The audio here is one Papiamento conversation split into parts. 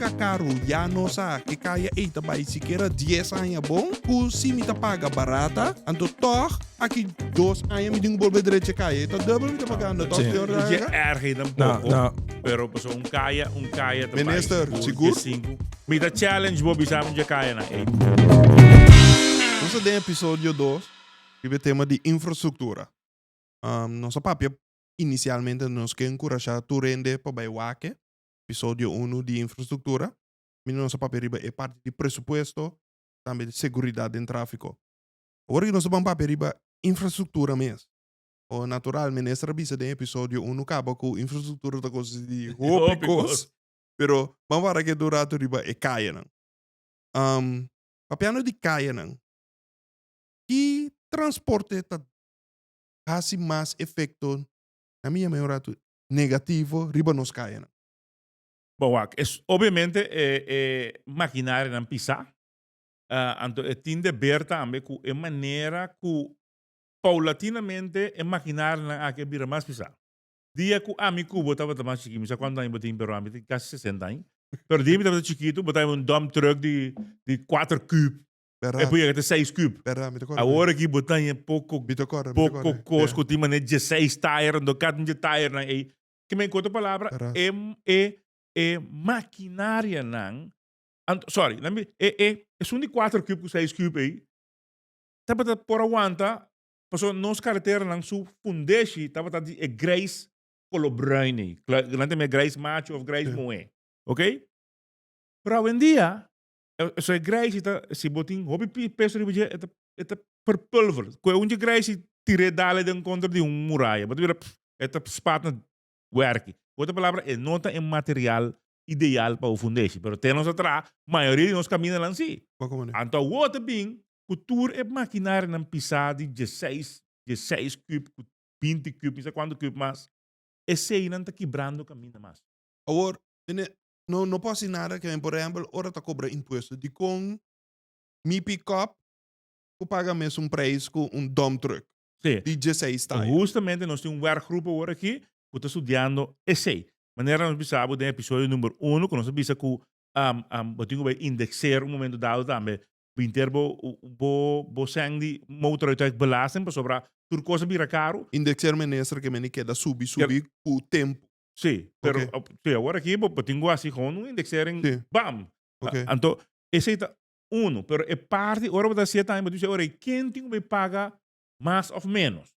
paga karu ya no sa e kaya ei ta bai sikiera dies aña bon ku si mi ta paga barata anto tòg aki dos aña mi tin ku bolbe drecha e kaya e ta dubbel mi ta pagando tòg Sí. señor Dje Ranga? erg ei tampoco. No, no. Pero paso un kaya, un kaya ta bai Minister, sigur sigur? dje sinku. Mi ta challenge bo bisa mi dje kaya nan ei. Nos ta den episodio dos riba e tema di infrastruktura. Nos a papia inisialmente nos ke enkurashá tur hende pa bai wak e episodio unu di infrastruktura. Mi nos a papia riba e parti di presupuesto, tambe di seguridat den tráfiko. Awor ki nos ta ban papia riba infrastruktura mes. O natural, minister a bisa den episodio unu kaba ku infrastruktura ta kos di hopi kos, pero ban wara ke tur ratu riba e kayanan. Papiando di kayanan, ki transporte ta hasi mas efekto, na mi yama e un ratu, negativo riba nos kayanan? Bon wak, es obviamente e e makinarianan pisá, anto e tin deber tambe ku e manera ku paulatinamente e makinarianan aki a bira mas pisá. Dia ku ami ku bo tabata mas chikí, mi sa kuantu aña bo tin pero ami tin kasi sesenta aña, pero dia mi tabata chikitu bo tabatin un dump truck di di kuater kub. Berdad. E por yega te seis kub. Berdad, mi ta kòrda. Awor aki bo ta haña poko, Mi ta kòrda, mi ta poko kòrda. kos Ja. ku tin manera dieseis tire, anto kada un dje tirenan ei. Ke men ku otro palabra, Berdad. e, e, e makinarianan, anto, sorry, laat mi, e, e, esun di kuater kub ku seis kub ei, tabata por a wanta, pasobra nos kareteranan su fundeshi tabata di e grijs kolo bruin ei. Kla, nan ta yama grijs macho of grijs Ja. muhé. Oké? Pero awendia, So e grijs ta, si bo tin hopi peso riba dje, e ta, e ta verpulver. Ku e un dje grijs i tir'é dale den kontra di un muraya, bo ta bira pff, e ta spat na werki. Ku otro palabra, e no ta e material ideal pa bo fundeshi. Pero te nos a traha, mayoria di nos kamindanan si. Poko manera. Anto awor ta bin ku tur e makinarianan pisá di dieseis, dieseis kub, ku binti kub, mi sa kuantu kub mas, eseinan ta kibrando kaminda mas. Awor, mene, No, no por haci nada ke men. Por ehempel, ora ta cobra impuesto, dicon mi pick-up cu paga mesun prijs cu un dump truck di dieseis tire? Hustamente nos tin un werkgroep awor aki cu ta studiando esey. Manera nos bisa bo den episodio number uno cu nos a bisa cu bo tin cu bay indexeer un momento dado tambe binter bo bo bo sèn di motoruitbelasting pasobra tur cos a bira caro. Indexeer minister ke men keda subi subi cu tempo. Sí, pero Ok. op- sí, awor aki bo, bo tin ku hasi gewoon un indexering, Sí. bam. Ok. Anto, esei ta uno, pero e parti, ora bo ta hasié tambe, bo ta bisa, ora ei, ken tin ku bai paga mas òf ménos?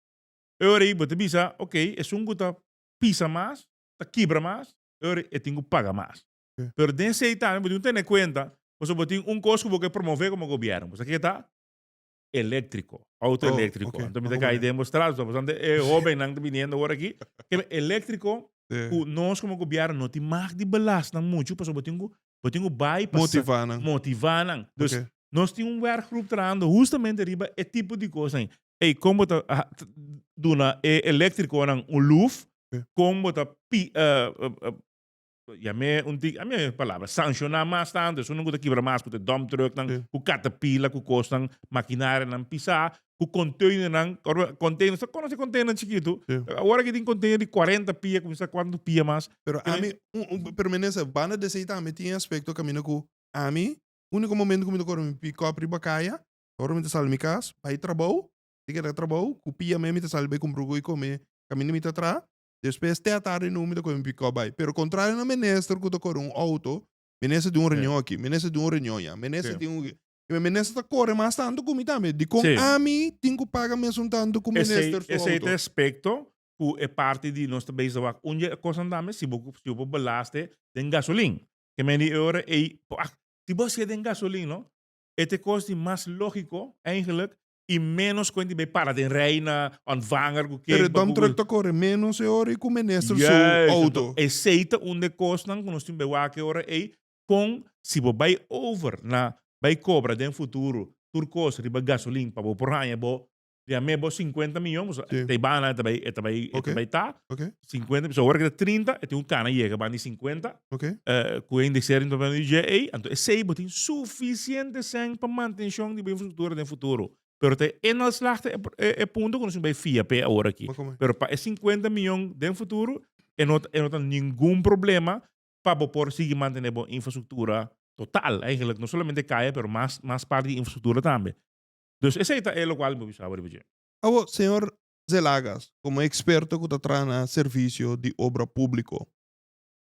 E ora ei bo ta bisa, ok, esun ku ta pisa mas, ta kibra mas, e ora ei e tin ku paga mas. Ok. Pero den esei tambe bo tin ku tene kuenta, pasobra bo tin un kos ku bo ke promové komo gobièrnu, bo sa ke ta? Eléctrico, auto Oh, eléctrico. ok. Anto mi ta Ojo kai manera. den bo straat, so bastante e hobennan ta biniendo awor aki. Ke eléctrico, Sí. ku nos como gobierno no tin mag di belast nan mucho, pasobra bo tin ku bo tin ku bai pa sa- Motivá nan. motivá nan. Dus Ok. nos tin un werkgroep trahando hustamente riba e tipo di kosnan. Ey, kon bo ta ha- t- duna e eléctriconan un luf, Sí. kon bo ta pi, eh, eh, eh, Yam'é un tik, a mi e palabra, sanshoná mas tantu, esunnan ku ta kibra mas ku ta dump trucknan, Sí. ku katapila, ku kosnan, makinarianan pisá, ku containernan, ora container, sa konosé container chikitu? Sí. Awor aki tin container di kuarenta pia, kuminsá kuantu pia mas. Pero ami, un, un, pero minister, banda di esei tambe tin e aspekto kaminda ku ami, úniko momento ku mi ta kore mi pick-up riba kaya, ora mi ta sali mi kas, bai trabou, si keda trabou, ku pia me mi ta sali bai kumpra ku i kome kaminda mi ta traha, Despues te atardi no mi ta kohe mi pick-up bai. Pero contrario na minister ku ta kore un auto, minister tin un reunion aki, minister tin un reunion ya, minister tin un... I minister ta kore mas tantu ku mi tambe. Dikon ami tin ku paga mesun tantu ku minister su Esei auto? ta aspecto ku e parti di nos ta bezig wak un dje kosnan tambe si bo si bo por belaste den gasolin. Ke men di e ora ei, si bo hasié den gasolin no, e ta e kos di mas lógiko eigenlijk i ménos ku hende bai para den rei na ontvanger ku Pero ken e dump truck ta kore ménos e ora ei ku minister su Juist, auto. anto esei ta un de kosnan ku nos tin bai wak e ora ei kon si bo bai over na bai kobra den futuro tur kos riba gasolin pa bo por haña bo yam'é bo sinkuenta miyon pasobra Sí. ta e bana e ta bai e ta bai e ta Oké. bai ta Oké, sinkuenta so ora ku ta trinta e tin un kana yega banda di sinkuenta oké. Ku e indexering ta bini dje ei, anto esei bo tin sufisiente sèn pa mantenshon di bo infrastruktura den futuro. Pero ta e inhaalslag ta e punto ku nos tin bai fia p'e awor aki. Pero pa e sinkuenta miyon den futuro e no e no ta ningun problema. pa bo por sigui mantene bo infrastructura total eigenlijk, no solamente kaya pero mas mas parti di infrastructura tambe. Dus esei ta e locual mi bisa riba dje. Awo, señor Zelagas, como experto cu ta traha na servicio di obra publico,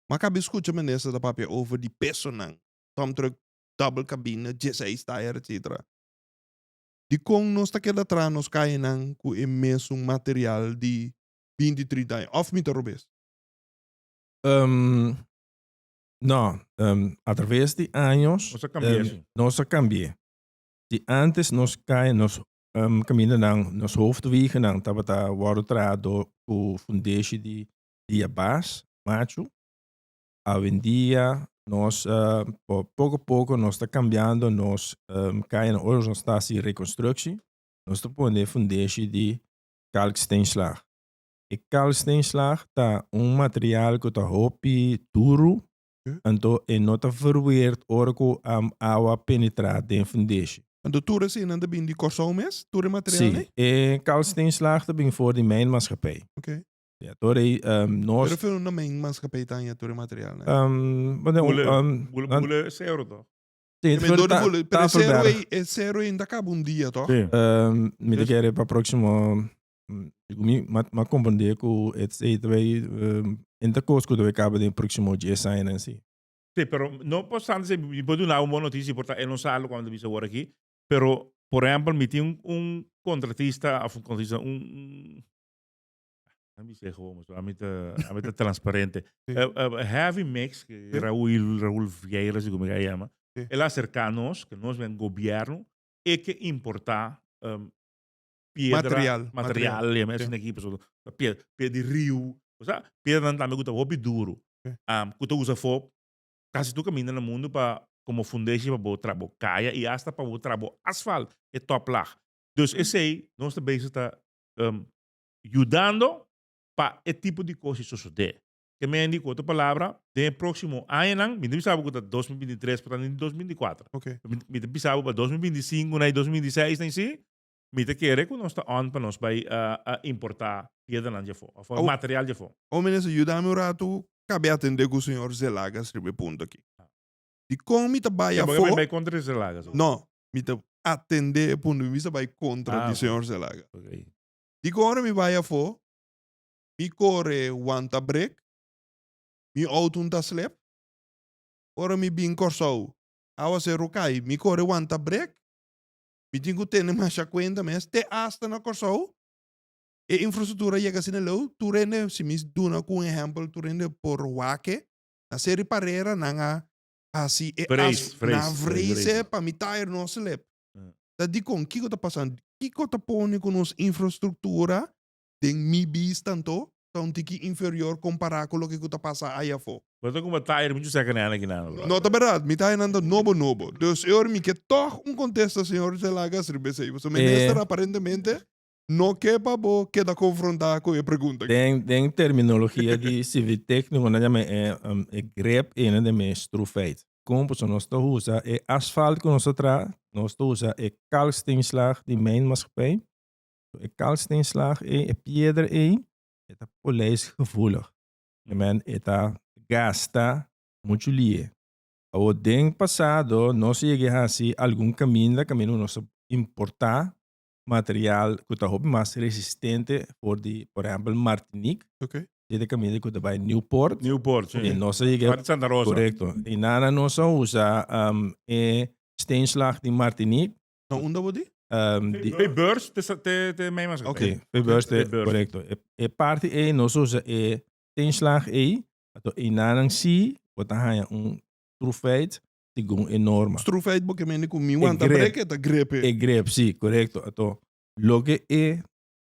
m'a cabi scucha minister ta papia over di pesonan, dump truck, double cabina, dieseis tire, etc. Dicon nos ta keda traha nos cayanan cu e mesun material di binti, trinta aña? Of mi ta robes? No, a traves di años Nos a cambi'é, sí. nos a cambi'é. Si antes nos caya, nos camindanan, nos hoofdwegennan tabata wordo traha door cu fundeshi di diabas machu, awendia nos poco poco nos ta cambiando nos cayanan. Ora nos ta haci reconstructie, nos ta pone fundeshi di kalksteenslag. E kalksteenslag ta un material ku ta hopi duru, anto e no ta verweerd ora ku awa penetrá den fundeshi. Anto tur eseinan ta bin di Kòrsou mes? Tur e material ei? Sí, e kalksteenslag ta bin for di mijnmaatschappij. Oké. Ja, tur ei nos. Pero for unda mijnmaatschappij ta haña tur e materialnan? Bule, bule sero toch? Sí, Me door de voelen. Pero e sero ei, e sero ei ta kaba un dia toch? Sí. Mi ta kere pa próksimo Mi a comprende cu e ta bay enta cos cu ta bay caba den proximo dies añanan si. Sí, pero no obstante esei mi por duna un bon noticia por ta e no sa locual mi ta bisa awor aki, pero por ehempel mi tin un contratista of un contratista un mi bisa gewoon pasobra ami ta ami ta transparente heavy mix Raul Raul Vieira si como a yama el a acerca nos que nos ben gobierno e ke importa piedra, Material, material, material. yama esaki aki pasobra ta piedra, piedra di riu, osea piedranan tambe ku ta hopi duru, ku ta usa for kasi tur kaminda na mundu pa komo fundeshi pa bo traha bo kaya i asta pa bo traha bo asfalt, e toplaag. Dus esei nos ta bezig ta yudando pa e tipo di kos ei sosodé. Ke men di ku otro palabra, den e próksimo añanan, mi ta bisa bo ku ta 2023 pa ta den 2024. Mi ta bisa bo pa 2025 na i 2026 na i si, Mi ta kere ku nos ta on pa nos bai importá piedranan dje afó, òf material dje afó. O minister, yuda mi un ratu kabe atendé ku señor Zelaga riba e punto aki. Dikon mi ta bai afó? Bo bai kontra di Zelaga? No, mi ta atendé e punto, mi bisa bai kontra di señor Zelaga. Dikon ora mi bai afó, mi kore wanta brek, mi outo un ta slep, ora mi bin Kòrsou, awaseru kai, mi kore wanta brek, Mi tin ku tene masha kuenta mes, te asta na Kòrsou e infrastruktura yega asina leu, tur hende, si mi duna ku un ehèmpel, tur hende por wak e, na Seri Parera nan a hasi e Vrees, as, nan a vrees, vrees e pa mi tayer no slip. Ta dikon? Kiko ta pasando? Kiko ta pone ku nos infrastruktura den mi bista anto ta un tiki inferior kompará ku loke ku ta pasa aya afó. Bo ta kuma tayer muchu second hand aki nan, bro. No ta berdad, mi tayernan ta nobo nobo. Dus e ora mi ke tòg un kontesta señor Zelaga riba esei, pasobra minister aparentemente no ke pa bo keda konfrontá ku e pregunta aki. Den den terminologia di civil técnico nan yama e e grep ene den me stroefheid. Kon pasobra nos ta usa e asfalt ku nos ta traha, nos ta usa e kalksteenslag di mijnmaatschappij. E kalksteenslag ei, e piedra ei, e ta polijsgevoelig. I men e ta gasta muchu lie. Awor den pasado nos a yega hasi algun kaminda, kaminda ku nos a importá material ku ta hopi mas resistente for di por ehèmpel Martinique. Di e kaminda ku ta bai Nieuwpoort. Nieuwpoort, si. I nos a yega. Parti Santa Rosa. Korekto. I nana nos a usa e steenslag di Martinique. Na unda bo di? Di. Bij beurs te te te mij mas. Oké, bij beurs te korekto. E parti ei nos usa e teenslag ei, anto einanan si bo ta haña un stroefheid segun e norma. Stroefheid bo ke mende ku mi wanta brek e ta grep e. E grep si, korekto. Anto loke e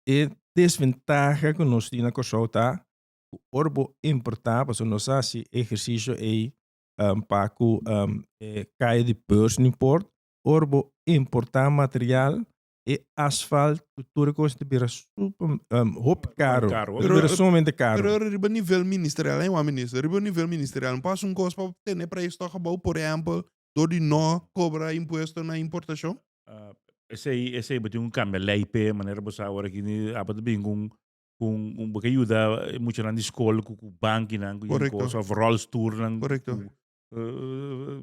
e desventaha ku nos tin na Kòrsou ta ku ora bo importá, pasobra nos a hasi e ehersisio ei pa ku e kaya di beurs Newport, Ora bo importá material, e asfalt ku tur e kos ta bira super hopi karo. Ta bira sumamente karo. Pero riba nivel ministerial, hein Juan Minister, riba nivel ministerial no pasa un kos pa tene prijs tòg abou, por ehèmpel, dor di no kobra impuesto na importashon? Esei, esei bo tin ku kambia lei p'e manera bo sa awor aki aba ta bin ku un. Ku un bo ke yuda e muchanan di skol ku ku bankinan ku Correcto. kos of rolstoelnan. Correcto. Ku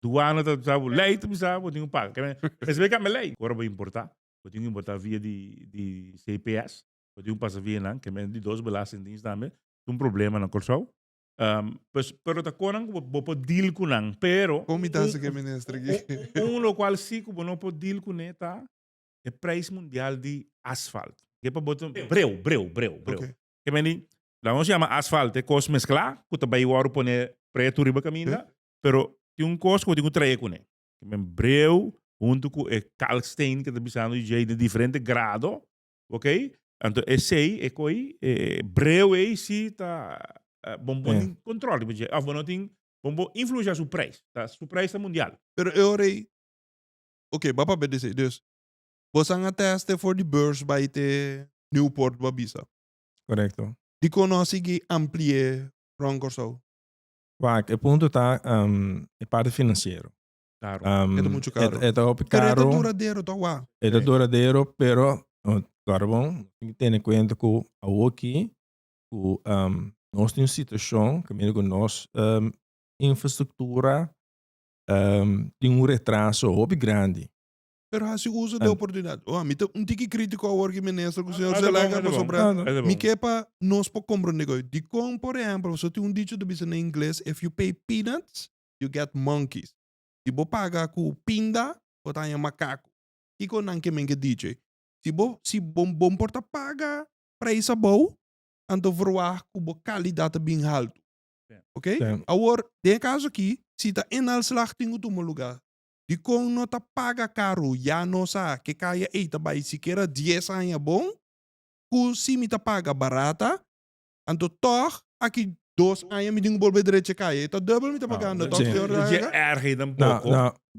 douane ta bisa bo lei ta bisa bo tin ku paga. Ke men esei kambia lei. Ora bo importa bo tin ku importa via di di CPS bo tin ku pasa via nan ke men di dos belastingdienst tambe ta un problema na Kòrsou. Pues pero ta konan ku bo por deal ku nan pero Kon mi ta hasi ku e minister aki? un lokual si ku bo no por deal kuné ta e prijs mundial di asfalt. Ke pa bo ta breu, breu, breu, breu. Ok. Ke meni, la nos yama asfalt e kos mesklá ku ta bai wòrdu pone pretu riba kaminda, pero tin un kos ku bo tin ku trae kuné. Ke men breu huntu ku e kalksteen ke ta bisando di djei den diferente grado, ok? Anto esei e koi e breu ei si ta bo bo tin kontrol riba dje òf bo no tin bo bo influenshá su prijs. Ta su prijs ta mundial. Pero e ora ei Ok, ba papia di esei. Dus, bosan a teste for di beurs bai te Nieuwpoort bo a bisa. Korekto. Dikon no a sigui ampli'é rònt Kòrsou? Wak, e punto ta e parti finansiero. Karo. E ta muchu karo. E ta hopi Pero e ta karo. duradero tok wak. E ta duradero, pero kòrda bon, tin ku tene kuenta ku awoki ku nos tin un situashon kaminda ku nos infrastruktura tin un retraso hopi grandi. Pero hasi uso di oportunidad. Oh, mi ta un tiki critico awor ki minister ku señor Zelaya pasobra mi ke pa nos por comprende koe. Dikon por ehempel boso tin un dicho ta bisa na ingles if you pay peanuts you get monkeys. Si bo paga ku pinda bo ta haña makaku. Kiko nan ke men ke dicho ei? Si bo si bo bo por ta paga prijs abou anto verwacht ku bo kalidat ta bin haltu. Ok? Awor, den e kaso aki, si ta inhaalslag tin ku tuma lugá, dikon no ta paga karu? Ya no sa ke kaya ei ta bai sikiera dies aña bon, ku si mi ta paga barata, anto tòg aki dos aña mi tin ku bolbe drecha e kaya. E ta dùbel mi ta pagando tòg, señor No dje Raga? erg ei tampoko,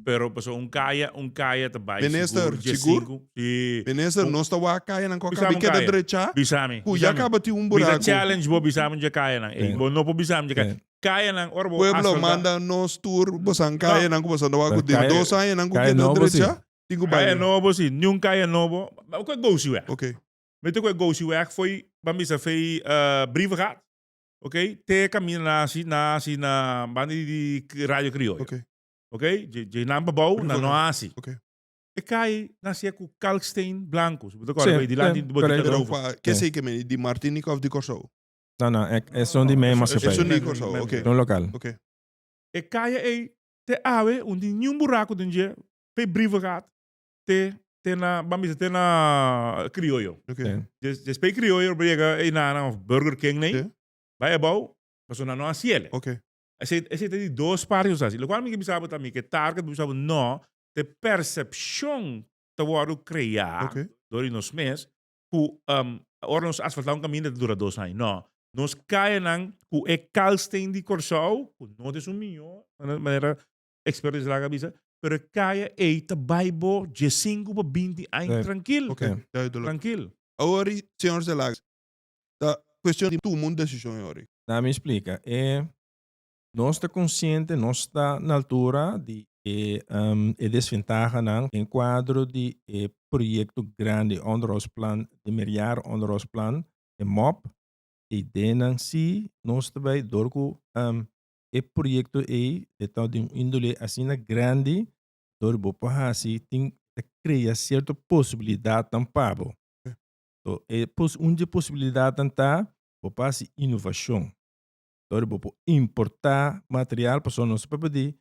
pero pasobra un kaya, un kaya ta bai Minister, sigur dje sigur? sinku. Si. Minister, nos ta wak kayanan ku a Bisa kaba mi i keda kaya. drechá, Bisa mi, ku ya bisa mi. kaba tin un Bisa buraku. challenge bo bisa mi dje kayanan. Ey, bo no por bisa mi dje kaya. Kayanan, ora bo Pueblo, asfaltá. manda nos tur bosan kayanan ku bosan ta wak ku den Kaya- dos añanan ku kaya keda nobo si. drechá, tin ku bai. Kaya nobo si, niun kaya nobo. Ku e Gosiweg. Ok. Mete ku e Gosiweg foi, ban bisa foi Brievengat, ok, te kaminda na hasi, na hasi na banda di Radio Crioyo. Ok. Ok, dje dje nan pabou, nan no hasi. Ok. E kai nasia ku kalksteen blanco. Si bo ta kòrda Sí, bai dilanti sí, di botica correcto. Pero Dover. pa, ke sei ke meni? Di Martinica of di Kòrsou? No, no, e, esun di mi mas Esun gepai. di Kòrsou, ok. Un lokal. Ok. E kaya ei te awe un tin niun buraku den dje, fe brievengat te te na, ban bisa te na Crioyo. Ok. Sí. Des, despues Crioyo bo yega einan of Burger King nei, Sí. bai abou, pasobra nan no hasi el. Ok. Esei, esei ta di dos parti nos hasi. Lokual mi ke bisa bo ta mi ke target bo bisa bo no, te persepshon ta wòrdu kreá Ok. dor di nos mes ku ora nos asfaltá un kaminda ta dura dos aña. No, nos kayanan ku e kalsteen di Kòrsou, ku no ta esun mihó, manera eksperto di Slaga a bisa, pero e kaya ei ta bai bo diesinku pa binti aña trankil. Ok, duidelijk. Trankil. Awor, señor Zelaga, ta cuestion di tuma un decision awor. Laat mi splika. E, nos ta konsiente, nos ta na altura di e, e desventahanan den kuadro di e proyekto grandi onderhoudsplan, di meerjaren onderhoudsplan, e mop. E ideanan si nos ta bai dor ku e proyekto ei e ta di un índole asina grandi dor bo por hasi tin ta krea sierto posibilidatnan pa bo. So, e pos un di e posibilidatnan ta bo por hasi inovashon. Dor bo por importá material pasobra nos por pidi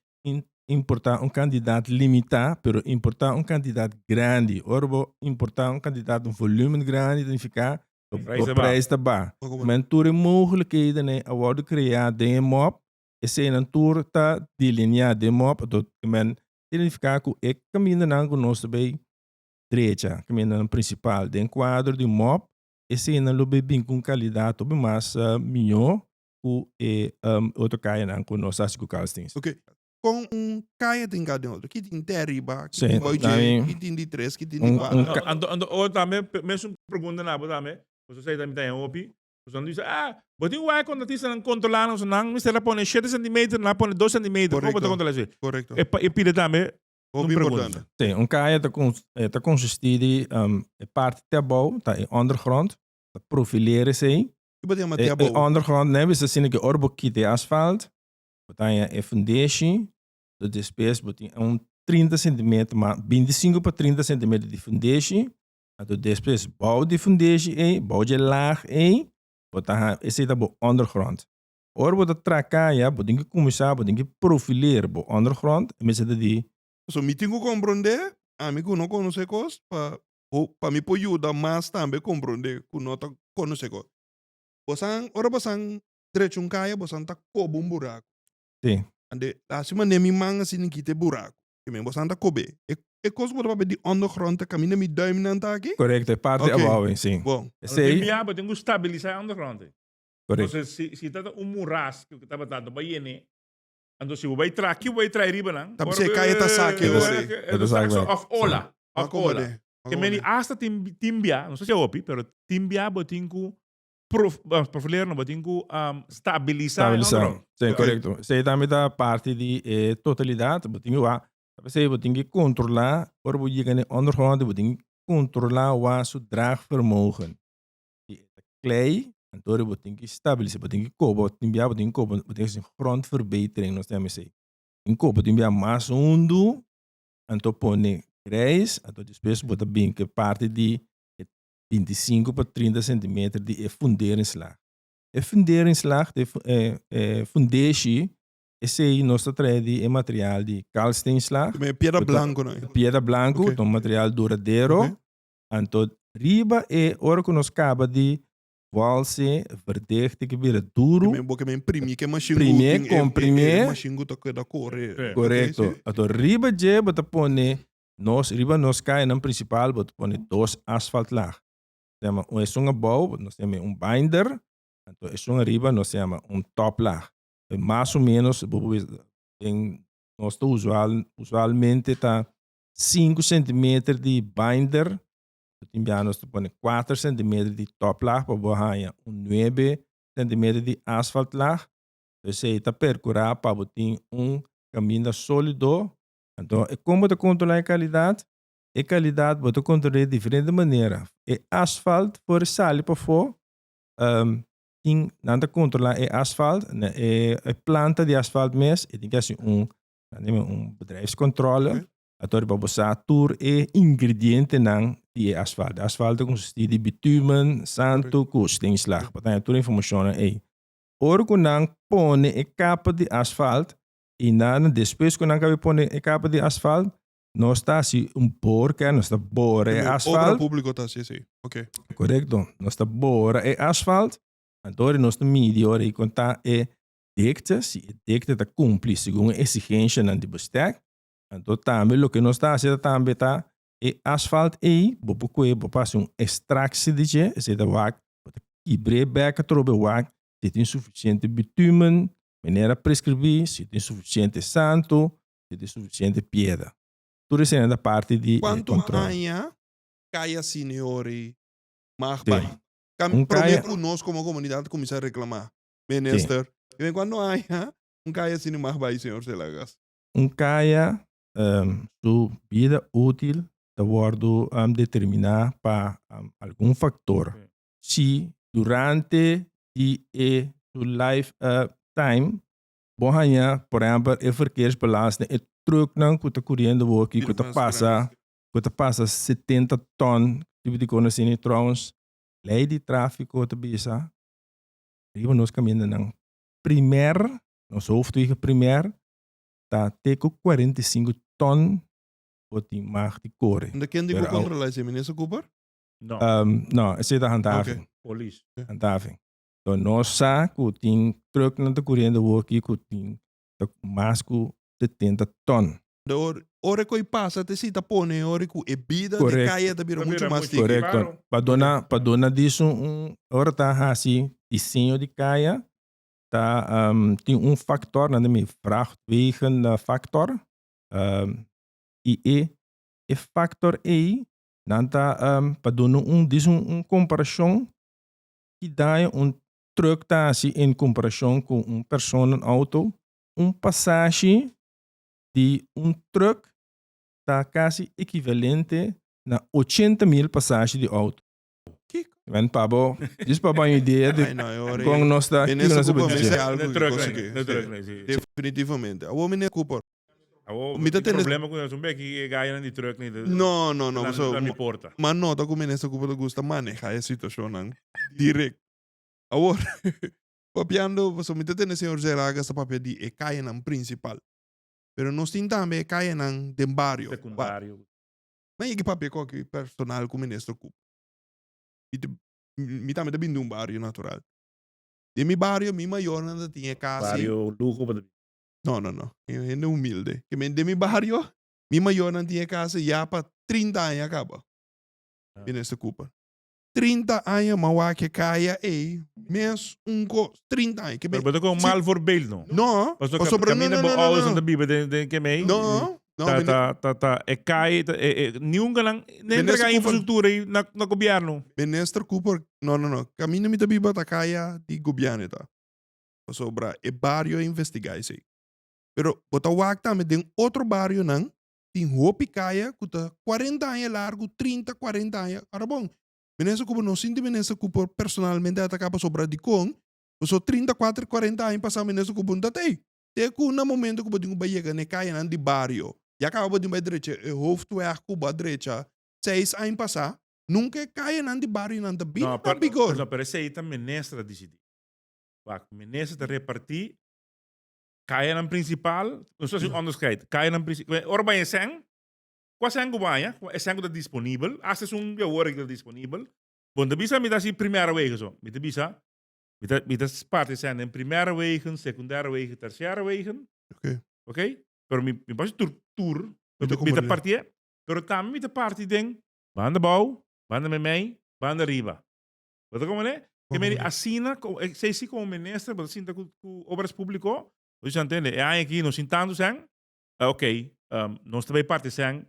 importá un kantidat limitá pero importá un kantidat grandi. Ora bo importá un kantidat un volúmen grandi ta nifiká bo prijs ta baha. Men tur e mogelijkheden a wòrdu kreá den e mòp, eseinan tur ta delineá den mòp, anto men ta nifiká ku e kamindanan ku nos ta bai drecha, kamindanan prinsipal den kuadro di mòp, eseinan lo bai bin ku un kalidat hopi mas mihó ku e otro kayanan ku nos hasi ku Carlstins. Ok, kon un kaya tin ka den otro? Ki tin te ariba, ki Sí, tin bou dje, tambe ki tin di tres, ki tin di un, kuater? un No, ka, anto, anto o tambe, mesun pregunta na bo tambe, pasobra esei tambe ta hen hopi, pasobra nan bisa, ah, bo tin wak kontratistanan kontrolá nos, nan mester a pone shete sentimeter, nan a pone dos sentimeter, kon bo ta Korekto, kontrolá esei? korekto. E pa, e pide tambe un Hopi pregunta. importante. sí, un kaya ta, ta konsistí di e parti te abou, ta e ondergrond. Ta profilera esei. Ki bo ta yama E te e abou? ondergrond ne bisa asina ke ora bo kita e asfalt, bo ta haña e fundeshi, so despues bo tin un 30 centimeter ma 25 pa 30 centimeter di fundeshi, anto despues bou di fundeshi ei, bou dje laag ei, bo ta haña esei ta bo ondergrond. Ora bo ta traha kaya, bo tin ke kuminsá, bo tin ke profiler bo ondergrond, e mester ta di. So mi tin ku komprondé, ami ku no konosé kos, pa pa mi por yuda mas tambe komprondé ku no ta konosé kos. Bosan, ora bosan drecha un kaya, bosan ta koba un buraku. Sí. Ande, hasi manera mi man asina kita e buraku. Ke men bosan ta kob'é. E e kos ku bo ta papia di ondergrond ta kaminda mi duimnan ta aki? Korekto, e parti Oké, abou ei, sí. bon. Esei. Tin bia bo tin ku stabilisá e ondergrond ei. Korekto. Entonces, si si ta un muras ku tabata no bai yene, anto si bo bai traha, ki bo bai traha riba nan? Ta bisa e kaya ta saki E ta ora ei. e ta sak bai. Of ola, M'a of ola. komprendé, m'a Ke meni komprendé. hasta tin tin bia, no sa si a hopi, pero tin bia bo tin ku prof profilera no, bo tin ku stabilisá e Stabilisá, ondergrond. sí, Oké. korekto. Esei tambe ta parti di e totalidat. Bo tin ku wak, ta p'esei bo tin ku kontrolá ora bo yega na e ondergrond, bo tin ku kontrolá wak su draagvermogen. Si e ta klei, anto bo tin ki stabilisa, bo tin ki koba, tin bia bo tin ki koba, bo tin ki hasi grondverbetering nos ta yama esei. Tin koba tin bia mas hundu, anto pone grijs, anto despues bo ta bin ku e parti di e 25 pa 30 centimeter di e funderingslaag. E funderingslaag, e fundeshi, esei nos ta trae di e material di kalksteenslaag. E piedra blanco no? Piedra blanco, ta un material duradero. Anto riba e ora ku nos kaba di walse, verdicht ki bira duru. Bo ke men primi ke mashin ku Primié, tin e komprimié. mashin ku ta keda kore. Korekto. Anto riba dje bo ta pone nos riba nos kayanan prinsipal bo ta pone dos asfaltlaag. Nos yama un esun abou nos yama un binder, anto esun ariba nos yama un toplaag. Mas o menos bo por bisa den nos ta usual usualmente ta 5 centimeter di binder, tin bia nos ta pone 4 centimeter di toplaag pa bo haña un 9 centimeter di asfaltlaag. Esei ta percura pa bo tin un caminda solido. Anto e con bo ta controla e calidad? E calidad bo ta controla di diferente manera. E asfalt por sali pafo, tin nan ta controla e asfalt, e planta di asfalt mes, e tin ki haci un Dan neem un bedrijfscontrole. Oké. Ato riba bo sa tur e ingredientenan di e asfalt. E asfalt ta consisti di bitumen, santo cu steenslag. Bo ta haña tur e informacionnan ey. Ora cu nan pone e capa di asfalt y nan despues cu nan caba di pone e capa di asfalt, nos ta haci un boor, nos ta bora e Obra asfalt. publico ta haci esey. Oké. Correcto. Nos ta bora e asfalt. Anto ora nos ta midi ora y con ta e dikte, si e dikte ta kumpli segun e eksigensianan di bestek, anto tambe loke nos ta hasi tambe ta e asfalt ei bo por kohe bo por hasi un ekstraksi di dje, esei ta wak bo ta kibr'é bek atrobe wak si tin sufisiente bitumen manera preskribí, si tin sufisiente santu, si tin sufisiente piedra. Tur eseinan ta parti di e Kuantu kontrol. aña kaya Siniori mag Sí. bai? Kam Un promé kaya. ku nos komo komunidat kuminsá reklamá. Minister, y ven cuando haya un kaya así ni mag bai, señor Celagas. Un kaya um, su vida útil ta wordo um, determiná pa um, algun factor. Si durante di e su life uh, time bo haña, por ehempel, e verkeersbalans e trucknan ku ta kuriendo bo aki, ku ta pasa, ku ta pasa 70 ton, tipo di kono asina, trouwens, ley di tráfico ta bisa riba nos kamindanan primer, nos hoofdwegen primer, ta te ku 45 ton bo tin mag di kore. En de ken di ku Pero au- kontrola esei, minister Cooper? No, No, esei ta handhaving. Oké. polis. Handhaving. So nos sa ku tin trucknan ta kuriendo awor aki ku tin ta mas ku 70 ton. De or, ora ku e pasa te si ta pone ora ku e bida de Correcto. kaya ta bira Ta mucho bira mas mucho. tiki. Correcto. Claro. Pa dona, pa dona diso un, ora ta hasi diseño di kaya, ta um, tin un factor, nan mi vrachtwegen factor. Um, y e, e factor ei, nan ta um, pa dona un, dis un, un comparacion ki daño un truck ta hasi en comparacion cu un persona en auto, un pasashi di un truck ta casi equivalente na 80 mil pasashi di auto. Kiko? Men pa bo, djis pa bo un idea di Ai, no, e ora kon nos ta, kiko Minister nos ta Cooper bini mester dje. algu De ki truck cosa nee, ki. de truck nee, si. Definitivamente. Awor minister Cooper. Awor, Mi ta tin tende- problema ku nos un beki e gayanan di truck nee. de- No, no, no. na- So, na mi porta. ma nota ku minister Cooper ta gusta maneha e situacionnan direct. Awor, papiando, pasobra mi ta tende señor Zelaga sa papia di e kayanan principal. Pero nos tin tambe e kayanan den bario. Secundario. Ma yegi papia ku aki personal ku minister Cooper. Mi ta, mi tambe ta bini di un bario natural. Den mi bario mi mayornan ta tin e kasi. Bario luho bo ta bini? No, no, no. Mi un hende humilde. Ke men den mi bario mi mayornan tin e kasi ya pa 30 aña kaba. Minister Cooper. 30 aña m'a wak e kaya ei mes un kos. 30 aña. Ke Pero men bo ta kon si mal voorbeeld no. No, Pasobra pasobra no, kaminda no, bo no, no, ouders no. nan ta biba den den ke mei. No, no, Ta mene- ta ta ta e kai ta e e niun ganan ne Minister entrega Cooper- infrastruktura ei na na gobierno. Minister Cooper, no, no, no. Kaminda mi ta biba ta kaya di gobierno ta. Pasobra e bario a investiga esei. Pero bo ta wak tambe den otro barionan tin hopi kaya ku ta 40 aña largu, 30, 40 aña. Ora bon, Minister Cooper no sinti Minister Cooper personalmente ataká pasobra dikon, pasobra 30, 4, 40 aña pasá Minister Cooper no ta tei. Te ku na momento ku bo tin ku bai yega na e kayanan di bario, ya kaba bo tin bai drecha e hoofdweg ku bo a drecha seis aña pasá, nunka e kayanan di barionan ta bini No, na pero, bigor. no, pero esei ta minister ta disidí. Wak, minister ta repartí kayanan principal, nos ta haci un onderscheid, kayanan principal, ora baña esèn, Kua sèn ku baña, kua e sèn ku ta disponibel, asta esun di awor aki ta disponibel. Bon ta bisa mi ta hasi primera wegen so. Mi ta bisa, mi ta mi ta parti e sèn den primera wegen, sekundera wegen, tersiera wegen. Oké. Oké? Pero mi mi por hasi tur tur, Mi ta mi ta komprende. partié, pero tambe mi ta parti den banda abou, banda meimei, banda riba. Bo ta komprende? Ke meri asina, esei si komo minister bo ta sinta ku ku obras públiko, bo bisa ntende, e aña aki nos tin tantu sèn, Ok, nos ta bay parti sean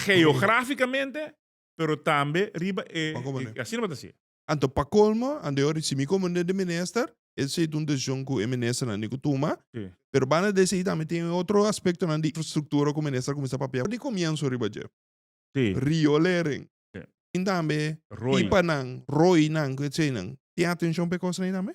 geograficamente, pero tambe riba e, e asina bo ta haci. Anto pa colmo, ando e ora si mi como de minister, esey ta un decision cu e ministernan tin cu tuma, Sí. pero banda di esey tambe tin otro aspectonan di infrastructura cu minister a cuminsa papia di comienzo riba dje. Sí. Riolering. Sí. Tin tambe Rooi. pipanan, rooinan, cu eseynan. Tin atencion pa e cosnan ey tambe?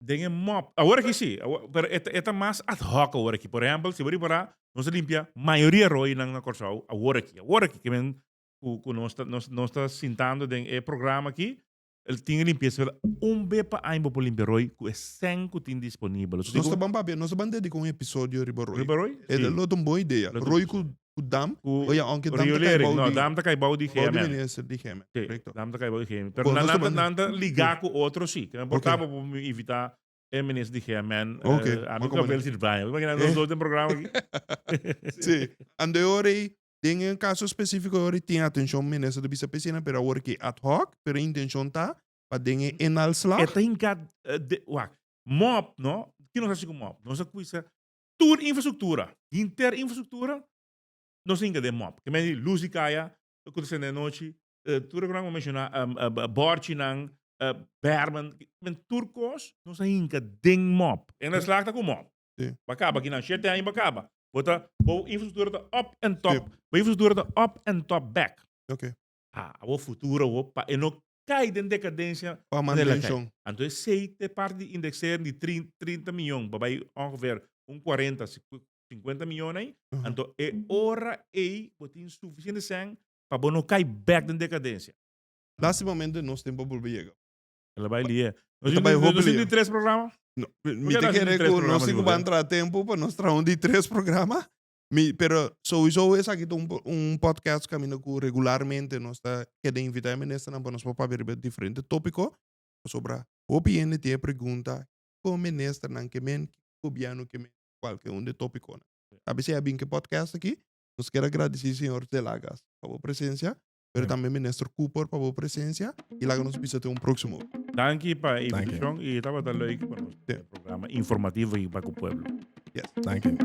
Den e mop. Awor aki si, awor, pero e ta, e ta mas ad hoc awor aki. Por ehempel, si bo ripará, nos a limpia mayoria roinan na Kòrsou awor aki, awor aki. Ke men ku, ku nos ta, nos, nos ta sintando den e programa aki, el tin e limpiesa, pero un be pa aña bo por limpia roi ku e sèn ku tin disponibel. Nos ta ban papia, nos ta ban dedica un episodio riba roi. Riba roi? E Si. lo ta un bon idea. Lo ta un Roi ku ku dam, Ku oya, aunke dam ta kai riolering, bou no, di, dam ta kai bou di bou di GMN. minister di GMN, Sí, correcto. dam ta kai bou di GMN. Pero Bon, nan, nos ta nan, ta- ban- nan ta ligá ku otro sí. Ke men por Ok. ta bo por invitá e minister di GMN. Ok, eh, a maar mi kom kabel sirbi. Imagina nos Eh. dos den programa aki. Sí. Ando e ora ei, den e caso específico e ora ei tin atencion minister ta bisa pesina, pero awor ki ad hoc, pero e intencion ta pa den e inhaalslag. E ta hinká, eh, de, wak, mop, no? Ki nos hasi ku mop? Nos a kuisa Tur infrastruktura, henter infrastruktura, nos hinka den mop. Ke men di lus di kaya, ku ta sende anochi, tur e ku nan a menshoná, bòrchinan, bèrmen, men tur kos nos a hinka den mop. En e slag ta ku mop. Sí. Bo a kaba kinan shete aña bo a kaba. Bo ta, bo infrastruktura ta up and top, bo infrastruktura ta up and top bèk. Oké. Ha, awor futuro awor pa e no kai den decadencia Pa manera la kai. mantencion. Anto esey ta e parti di indexeren di 30 miyon pa bay ongeveer un 40, 50 miyon ey. Anto e ora ey bo tin suficiente cen pa bo no kai bek den decadencia. Lastimamente nos tempo a bolbe yega. El a bay lie. Nos ta bay hopi Nos tin lie. di tres programa? No, mi Porque ta nos tin kere tres ku programa nos tin di ku ban bote. traha tempu pa nos traha un di tres programa. Mi, pero sowieso esaki ta un, un podcast kaminda ku regularmente nos ta keda invitá e ministernan pa nos por papia riba diferente tópiko. Pasobra hopi hende tin e pregunta kon ministernan ke men, ki gobièrnu ke men, kualke un di e tópikonan. A bes a bin ku e podcast aki. Nos kier a gradisí señor Delagas pa bo presensia, pero tambe minister Cooper pa bo presensia i laga nos bisa te un próksimo. Danki pa e Danki. invitashon i tabata leuk pa nos Sí. programa informativo aki pa ku pueblo. Yes. Danki.